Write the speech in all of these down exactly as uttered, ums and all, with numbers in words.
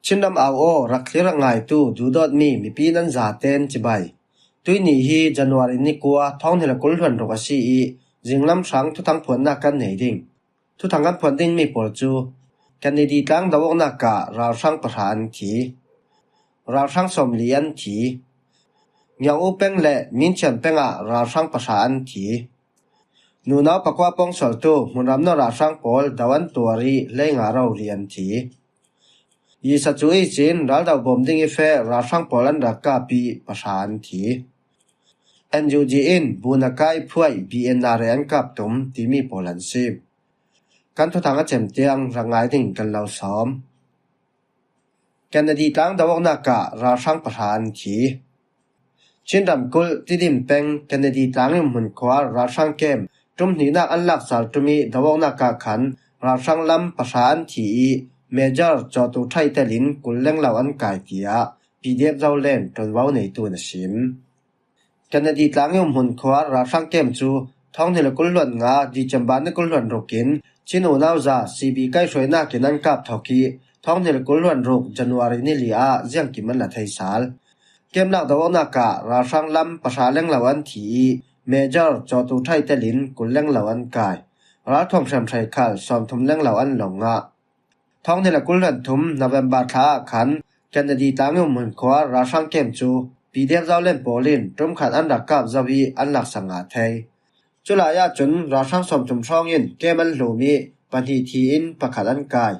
Chinram au aw rak thlir a ngaitu duhdawtmi mipi nan zaten cibai. Tuini hi January ni kua, thawng hnih le kul hluan ruk a si ih, zinglam hrang thuthang phuannak kan nei ding. Thuthang kan phuan dingmi pawl cu Kennedy tlang do awknak ah ralhrang pahra an thi. Ralhrang sawmli an thi. Ngiang U peng le Minchian peng ah ralhrang pahra an thi. Nunau pakua pawngsualtu hmunram nawr ralhrang pawl do an tuar ih hleinga rori an thi. Yisa cu ihsin raldo bawm ding ih feh ralhrang pawl an rak kap ih pahra an thi. N U G in Bunakai phuai B N R A an kap tum timi pawl an si. Kan thuthang a cem tiang rak ngai ding kan lo sawm. Kennedy tlang do awknak ah ralhrang pahra an thi. Chinram kulh Tidim peng Kennedy tlang ih hmunkhua ralhrang kem ṭum hnihnak an lak sal ṭum ih do awknak ah khan ralhrang lam pahra an thi ih Major Cawtu Ṭhai telin kul lenglo an kai, tiah P D F Zoland ṭuanvo neitu in a sim. Kennedy tlang ih hmunkhua ralhrang kem cu thawng hnih le kul hluan nga December ni kul hluan ruk in Chin unau za C B kaihhruainak in an kap thok ih thawng hnih le kul hluan ruk January ni li ah ziangkim an la thei sal. Kem lak do awknak ah ralhrang lam pahra lenglo an thi ih Major Cawtu Ṭhai telin kul lenglo an kai. Ralthuam hriamhrai khal sawmthum lenglo an lawng ngah. Thawng hnih le kul hluan thum November thla ah khan Kennedy tlang ih hmunkhua ralhrang kem cu P D F Zoland pawl in ṭum khat an rak kap zo ih an laksak ngah thei. Culai ahcun ralhrang sawmthum hrawng in kem an hlum ih pahnih thi in pakhat an kai.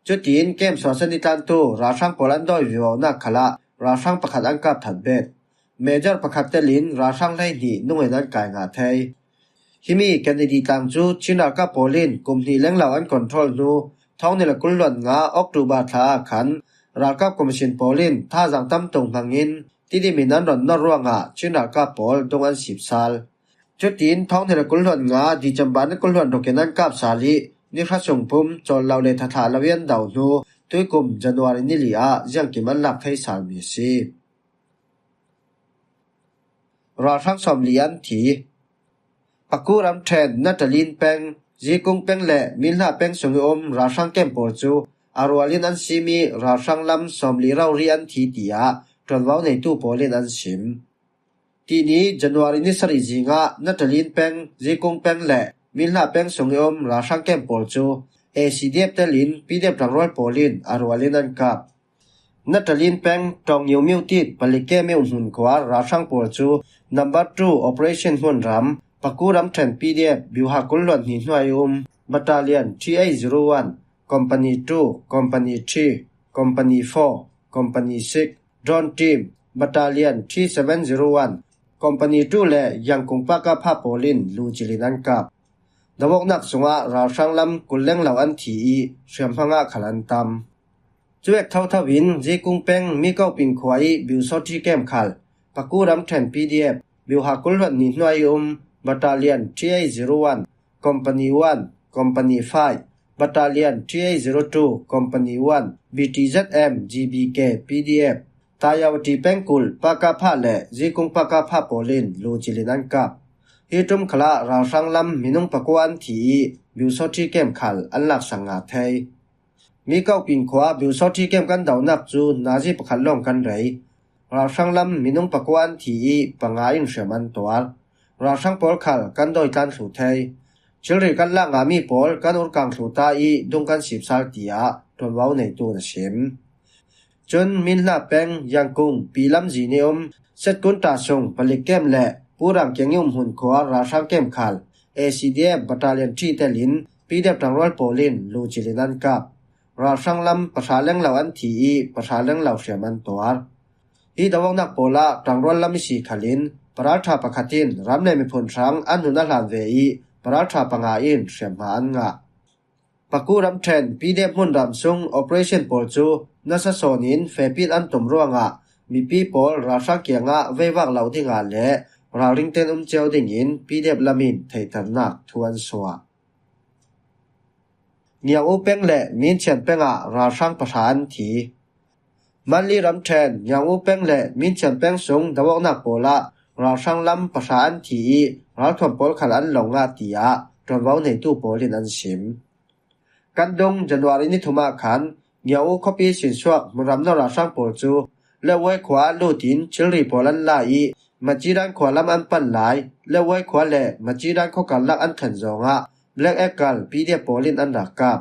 Cutiin kem suahsan ih tlantu ralhrang pawl an dawi vivonak khalah ralhrang pakhat an kap that bet. Major pakhat telin ralhrang hleihnih nung in an kai ngah thei. Himi Kennedy tlang cu Chin ralkap pawl in kum hnih lenglo an control hnu thawng hnih le kul hluan nga October thla ah khan ralkap commission pawl in thazaang tam tuk hmangin Tidim in an ron nor ruangah Chin ralkap pawl dung an sip sal. Cutin thawng hnih le kul hluan nga December ni kul hluan ruk in an kap sal ih ni hra sung pum cawl lo le thathlah lo ih an do hnu tuikum January ni li ah ziangkim an lak thei salmi a si. Ralhrang sawmli an thi. Paku ramṭhen Natalin peng, Zikung peng le Minhla peng sung ih um ralhrang kem pawl cu a rual in an sim ih ralhrang lam sawmli rori an thi, tiah ṭuanvo neitu pawl in an sim. Tini January ni sarih zingah Natalin peng, Zikung peng le Minhla peng sung ih um ralhrang kem pawl cu A C D F telin P D F ṭangrual pawl in a rual in an kap. Natalin peng Ṭawngngiu Myotit palik kem ih um hmunkhua ralhrang pawl cu number two operation hmunram Paku ramṭhen P D F biuha kul hluan hnih hnuai ih um Battalion three eight zero one, Company two, Company three, Company four, Company six, Drone Team, Battalion three seven zero one, Company two le Yangkung Pakapha pawl in lucil in an kap. Do awknak sungah ralhrang lam kul lenglo an thi ih hriamhma ngah khal an tam. Cuek thotho in Zikung peng Mikoping khua ih biusawṭhi kem khal Paku ramṭhen P D F biuha kul hluan hnih hnuai ih um Battalion three eight zero one, Company one, Company five, Battalion three eight zero two, Company one, B T Z M, G B K, P D F, Tayawati pengkulh Pakapha le Zikung Pakapha pawl in lucil in an kap. Hi ṭum khalah ralhrang lam minung pakua an thi ih biusawṭhi kem khal an laksak ngah thei. Mikoping khua biusawṭhi kem kan donak cu nazi pakhat lawng kan rei. Ralhrang lam minung pakua an thi ih panga in hriam an tuar. Ralhrang pawl khal kan dawi tlan thluh thei. Thilri kan lak ngahmi pawl kan urkang thluh ta ih dung kan sip sal, tiah ṭuanvo neitu in a sim. Cun Minhla peng Yangkung Pi Lam Zin ih um Setkunta sung palik kem le Pu Rang Kiang ih um hmunkhua ralhrang kem khal A C D F Battalion three telin P D F ṭangrual pawl in lucil in an kap. Ralhrang lam pahra lenglo an thi ih pahra lenglo hriam an tuar. Hi do awknak pawl ah ṭangrual lam ihsi khalin paralṭha pakhat in ram le miphun hrang an nun a hlan ve ih paralṭha panga in hriamhma an ngah. Paku ramṭhen P D F hmunram sung operation pawl cu nasa sawn in fepit an tum ruangah mipi pawl ralhrang kiangah veivak lo dingah le ralring ten um cio dingin P D F lam in theihternak thu an suah. Ngiang U peng le Minchian peng ah ralhrang pahra an thi. Manli ramṭhen Ngiang U peng le Minchian peng sung do awknak pawl ah ralhrang lam pahra an thi ih ralthuam pawl khal an lawng ngah, tiah ṭuanvo neitu pawl in an sim. Kan dung January ni thum ah khan Ngiau U khuapi sinsuak hmunram nawr ralhrang pawl cu Leuwai khua an lut in thilri pawl an la ih Macidan khua lam an pan lai. Leuwai khua le Macidan khua karlak an thlen zawngah Black Eagle P D F pawl in an rak kap.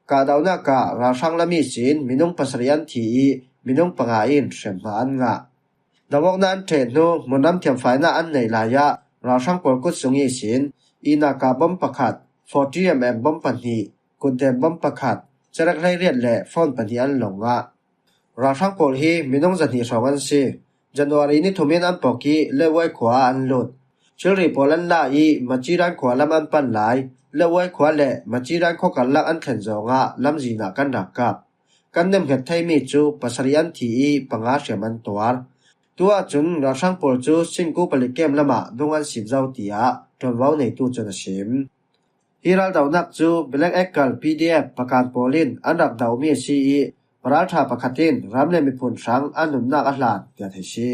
Kahdohnak ah ralhrang lam ihsin minung pasarih an thi ih minung panga in hriamhma an ngah. Doawknak an ṭheh hnu hmunram thiamfainak an neih lai ah ralhrang pawl kut sung ihsin inaka bom pakhat, forty M M bom pahnih, kutdem bom pakhat, cerek hleiriat le phone pahnih an lawng ngah. Ralhrang pawl hi minung zahnih hrawng an si. January ni thum in an pok ih Leuwai khua ah an lut. Thilri pawl an la ih Macidan khua lam an pan lai. Leuwai khua le Macidan khua karlak an thlen zawngah lamzin ah kan rak kap. Kan nemhnget theimi cu pasarih an thi ih panga hriam an tuar. Tu ahcun ralhrang pawl cu Singku palik kem lamah dung an sip zo, tiah ṭuanvo neitu cun a sim. Hi raldohnak cu Black Eagle P D F pakan pawl in an rak dohmi a si ih, paralṭha pakhat in ram le miphun hrang an nunnak a hlan, tiah theih si.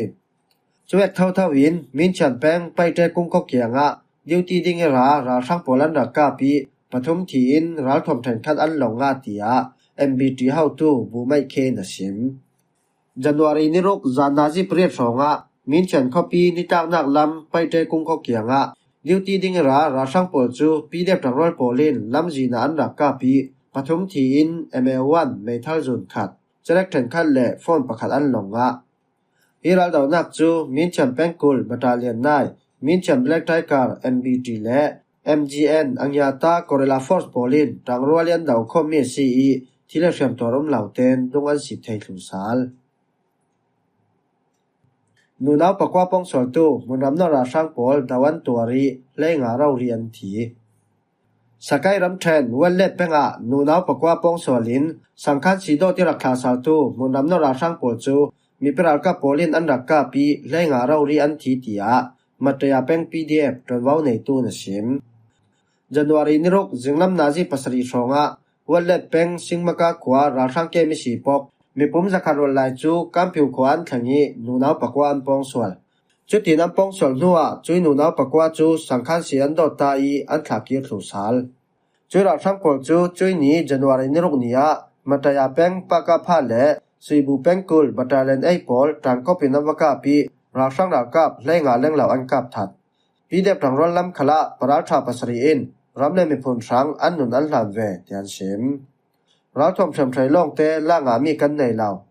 Cuvek thotho in Minchian peng Paite kung khua kiangah duty ding ih ra ralhrang pawl an rak kap ih pathum thi in ralthuam ṭhenkhat an lawng ngah, tiah M B T hotu Bu Maih Khe in a sim. January ni ruk zan nazi pariat hrawngah Minchian khuapi nitlaknak lam Paite kung khua kiangah duty ding ih ra ralhrang pawl cu P D F ṭangrual pawl in lamzin ah an rak kap ih pathum thi in M A one meithal zun khat, cerek ṭhenkhat le phone pakhat an lawng ngah. Hi raldohnak cu Minchian pengkul Battalion nine, Minchian Black Tiger M B T le M G N Angyata Guerrilla Force pawl in ṭangrual ih an doh khawmmi a si ih thil a hriamtuar um lo tein dung an sip thei thlu sal. Nunau pakua pawngsualtu hmunram nawr ralhrang pawl do an tuar ih hleinga rori an thi. Sakai ramṭhen Wanlet peng ah nunau pakua pawngsual in Sangkhan Sidawt ih rak thlasaltu hmunram nawr ralhrang pawl cu mipi ralkap pawl in an rak kap ih hleinga rori an thi, tiah Mataya peng P D F ṭuanvo neitu in a sim. January ni ruk zinglam nazi pasarih hrawngah Wanlet peng Singmaka khua ralhrang kem ihsi pok mipum zakhat ruat lai cu Kampiu khua an thleng ih nunau pakua an pawngsual. Cutin an pawngsual hnuah cui nunau pakua cu Sangkhan Si an dawt ta ih an thlakir thlu sal. Cui ralhrang pawl cu cui ni January ni ruk ni ah Mataya peng Pakapha le Suibu pengkul Battalion eight pawl ṭangkawp in an va kap ih ralhrang ralkap hleinga lenglo an kap that. P D F ṭangrual lam khalah paralṭha pasarih in ram le miphun hrang an nun an hlan ve, tiah an sim. Ralthuam hriamhrei lawngte la ngahmi kan nei lo.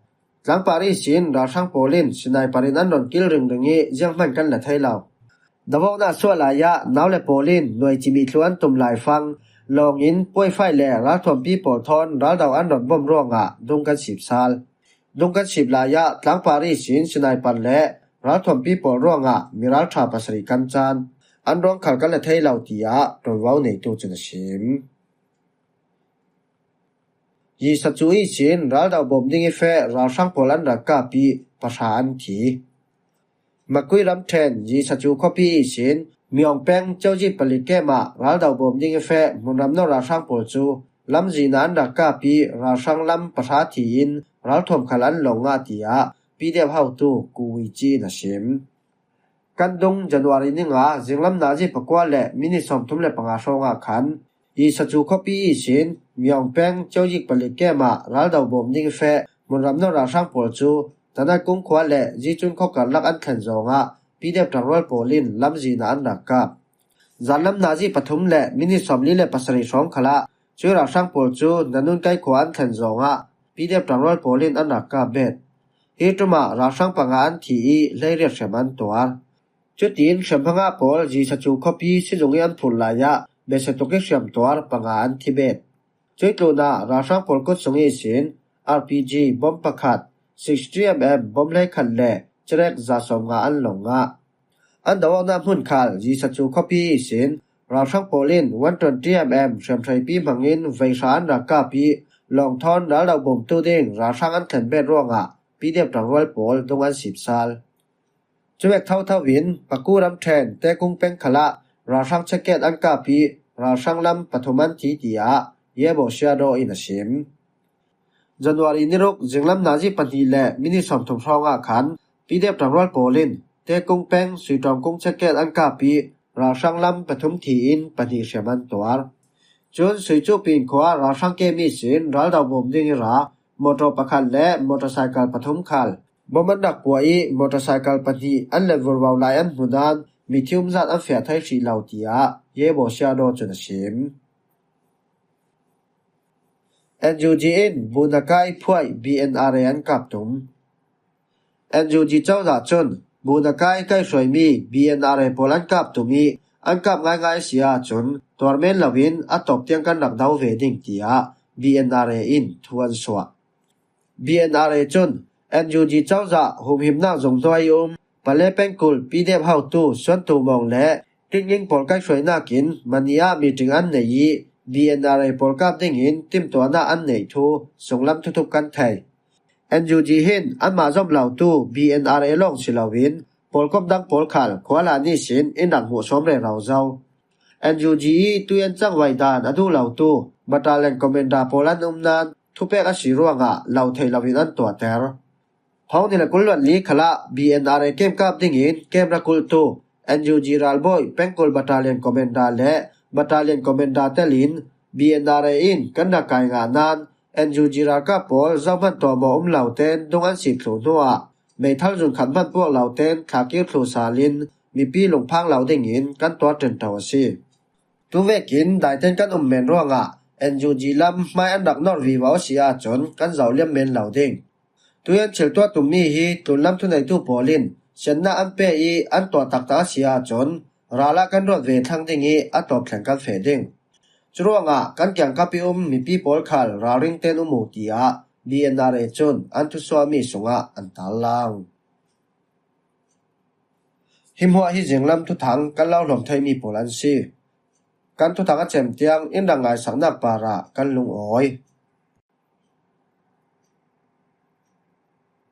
Tlangpar ihsin ralhrang pawl in sniper in an run kil ringring ih zianghman kan la thei lo. Doawknak suah lai ah nau le pawl in nuai cimih thlu an tum lai fang lawng in puaifai le ralthuampi pawl thawn raldo an run bawm ruangah dung kan sip sal. Dung kan sip lai ah tlangpar ihsin sniper le ralthuampi pawl ruangah miralṭha pasarih kan caan. An ruang khal kan la thei lo, tiah ṭuanvo neitu cun a sim. Yisa cu ihsin raldo bawm ding ih feh ralhrang pawl an rak kap ih pahra an thi. Makui ramṭhen Yisa cu khuapi ihsin Miawng peng Cozit palik kem ah raldo bawm ding ih feh hmunram nawr ralhrang pawl cu lamzin ah an rak kap ih ralhrang lam pahra thi in ralthuam khal an lawng ngah, tiah P D F hotu Ku Wei Ci in a sim. Kan dung January ni nga zinglam nazi pakua le minit sawmthum le panga hrawngah khan Yisa cu khuapi ihsin Miawng peng Cozit palik kem ah raldo bawm ding ih feh hmunram nawr ralhrang pawl cu Tanat kung khua le Zicun khua karlak an thlen zawngah P D F ṭangrual pawl in lamzin ah an rak kap. Zanlam nazi pathum le minit sawmli le pasarih hrawng khalah cui ralhrang pawl cu Nanunkai khua an thlen zawngah P D F ṭangrual pawl in an rak kap bet. Hi ṭum ah ralhrang panga an thi ih hleiriat hriam an tuar. Cutin hriamhma ngah pawl Yisa cu khuapi sizung ih an phurh lai ah besia tuk ih hriamtuar panga an thi bet. Cuih tlunah ralhrang pawl kut sung ihsin R P G bom pakhat, sixty M M bom hleikhat le cerek za sawmnga an lawng ngah. An doawknak hmun khal Yisa cu khuapi ihsin ralhrang pawl in one twenty M M hriamhreipi hmangin veihra an rak kap ih lawng thawn raldo bawmtu ding ralhrang an thlen bet ruangah P D F ṭangrual pawl dung an sip sal. Cuvek thotho in Paku ramṭhen Tekung peng khalah ralhrang checkgate an kap ih ralhrang lam pathum an thi, tiah Yebo Siadaw in a sim. January ni ruk zinglam nazi pahnih le minit sawmthum hrawngah khan P D F ṭangrual pawl in Tekung peng Suitawng kung checkgate an kap ih ralhrang lam pathum thi in pahnih hriam an tuar. Cun Suicuh pin khua ralhrang kem ihsin raldo bawm ding ih ra motor pakhat le motorcycle pathum khal bom an rak pua ih motorcycle pahnih an let vurvau lai an hmu nan mithi umzat an fiah thei hrih lo, tiah Yebo Siado cun a sim. N U G in Bunakai phuai B N R A an kap tum. N U G cozah cun Bunakai kaihruaimi B N R A pawl an kap tum ih an kap ngaingai a si ahcun tuar men loin a tawp tiang kan rak do ve ding, tiah B N R A in thu an suah. B N R A cun N U G cozah humhimnak zung hnuai um Pale pengkul P D F hotu Suan Tu Mawng le Tinging pawl kaihruainak in Mani ah meeting an nei ih B N R A pawl kap dingin timtuahnak an neih thu sunglam thuthup kan thei. N U G hin anmah zomh lotu B N R A lawng si loin pawlkom dang pawl khal khua hlan ihsin in rak hmuhsawm rero zo. N U G ih tui an cangvai dan a duh lotu Battalion Commander pawl an um nan thupek a si ruangah lo thei loin an tuahter. Thawng hnih le kul luat li khalah B N R A kem kap dingin kem ra kulhtu N U G ralbawi pengkul Battalion Commander le Battalion Commander telin B N R A in kan rak kai ngah nan N U G ralkap pawl zohman tuahmawh um lo tein dung an sip thluh hnuah meithal zun khat hman puak lo tein thlakir thluh salin mipi lungphang lo dingin kan tuar ṭinṭo a si. Tuvekin daitein kan um men ruangah N U G lam hmai an rak norh vivo a si ahcun kan zoh liam men lo ding. Tui an thil tuah tummi hi tlunlam thuneitu pawl in siannak an pe ih an tuah taktak a si ahcun ral ah kan ruat ve thlang ding ih a tawp thleng kan feh ding. Curuangah kan kiangkap ih um mipi pawl khal ralring tein um uh, tiah B N R A cun an thusuahmi sungah an tarlang. Hi hmuah hi zinglam thuthang kan lo hlawm theimi pawl an si. Kan thuthang a cem tiang in rak ngaisaknak parah kan lungawi.